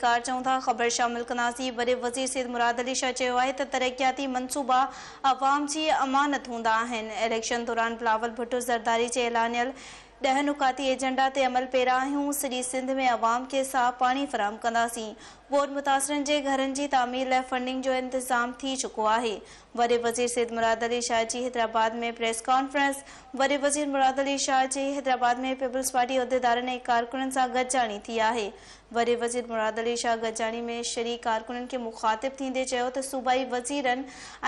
ڪار چئون ٿا خبر شامل ڪنداسين وڏي وزير سيد مراد علي شاهه چيو آهي ته ترقياتي منصوبا عوام جي امانت هوندا آهن اليڪشن دوران بلاول ڀٽو زرداري جي اعلانيل ڏهه نقاطي ايجنڊا تي عمل پيرا آهيون سڄي سنڌ ۾ عوام کي صاف پاڻي فراهم ڪنداسين ٻوڏ متاثرن جي گهرن جي تعمير لاء فنڊنگ جو انتظام ٿي چڪو آهي وڏي وزير سيد مراد علي شاهه جي حيدرآباد ۾ پريس ڪانفرنس، وڏي وزير مراد علي شاهه جي حيدرآباد ۾ پيپلز پارٽي عهديدارن ۽ ڪارڪنن سان گڏجاڻي ٿي آهي. وڏي وزير مراد علي شاهه گڏجاڻي ۾ شريڪ ڪارڪنن کي مخاطب ٿيندي چيو ته صوبائي وزيرن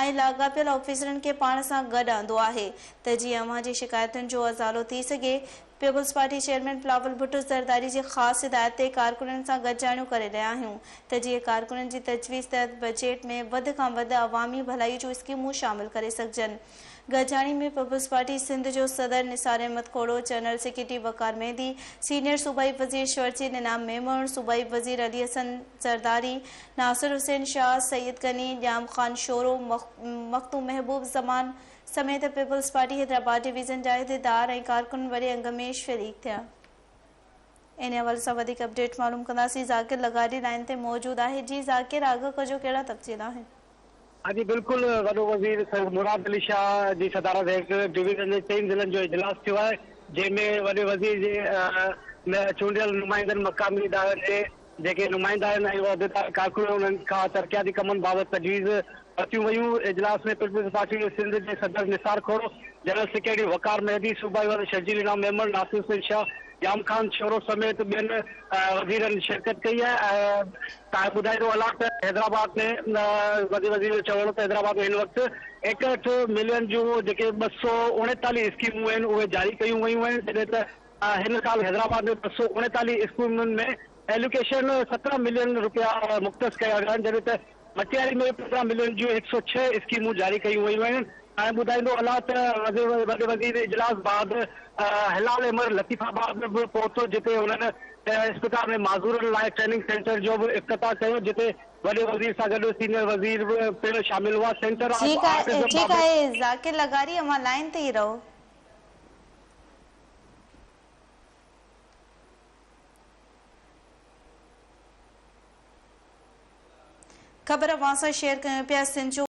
۽ لاڳاپيل آفيسرن کي پاڻ سان گڏ آندو آهي ته جيئن اوهان جي شڪايتن جو ازالو ٿي سگهي، Peoples Party chairman Bilawal Bhutto Zardari جي خاص هدايت تي ڪارڪنن سان گڏجاڻيون ڪري رهيا آهيون ته جيئن ڪارڪنن جي تجويز تحت بجيٽ ۾ وڌ کان وڌ عوامي ڀلائي جون اسڪيمون شامل ڪري سگهجن. گڏجاڻي ۾ پيپلز پارٽي سنڌ جو صدر نثار احمد کوڙو، جنرل سيڪريٽري وقار مهدي، سينيئر صوبائي وزير شرجيل انعام ميمڻ، صوبائي وزير علي حسن زرداري، ناصر حسين شاهه، سيد غني، ڄام خان شورو، مخدوم محبوب زمان، سميت پيپلز پارٽي حيدرآباد ڊويزن جا عهديدار ۽ ڪارڪن وڏي انگ ۾ شريڪ ٿيا. ان حوالي سان وڌيڪ اپڊيٽ معلوم ڪنداسين ذاڪر لغاري لائين تي موجود آهي جي ذاڪر آگاهه ڪجو ڪهڙا تفصيل آهن. ها جي بلڪل وڏو وزير سيد مراد علي شاهه جي صدارت هيٺ ڊويزن جي چئن ضلعن جو اجلاس ٿيو آهي جنهن ۾ وڏي وزير جي چونڊيل نمائندن مقامي ادارن جي جيڪي نمائندا آهن ۽ عهديدار ڪارڪن انهن کان ترقياتي ڪمن بابت تجويز ورتيون ويون. اجلاس ۾ پيپلز پارٽي سنڌ جي صدر نثار کوڙو، جنرل سيڪريٽري وقار مهدي، صوبائي وزير شرجيل انعام ميمڻ، ناصر حسين شاهه، ڄام خان شورو سميت ٻين وزيرن شرڪت ڪئي آهي. تان ٻڌائيندو هلان ته حيدرآباد ۾ وڏي وزير جو چوڻ هو ته حيدرآباد ۾ هن وقت 61 ملين جون جيڪي 239 اسڪيمون آهن اهي جاري ڪيون ويون آهن جڏهن ته هن سال حيدرآباد ۾ 239 اسڪولن ۾ ايلوڪيشن 17 ملين رپيا مختص ڪيا ويا آهن جڏهن ته مٽياري ۾ 15 ملين جون 106 اسڪيمون جاري ڪيون ويون آهن ۽ ٻڌائيندو هلان ته وڏي وزير اجلاس بعد هلال احمر لطيف آباد ۾ به پهتو جتي هنن اسپتال ۾ معذورن لاء ٽريننگ سينٽر جو به افتتاح ڪيو جتي وڏي وزير سان گڏ سينيئر وزير به پڻ شامل هئا سينٽر آف آٽزم ٺيڪ بابت. آهي ذاڪر لغاري اوهان لائين تي ئي رهو. خبر اوهان سان شيئر ڪيون پيا سنڌ جو.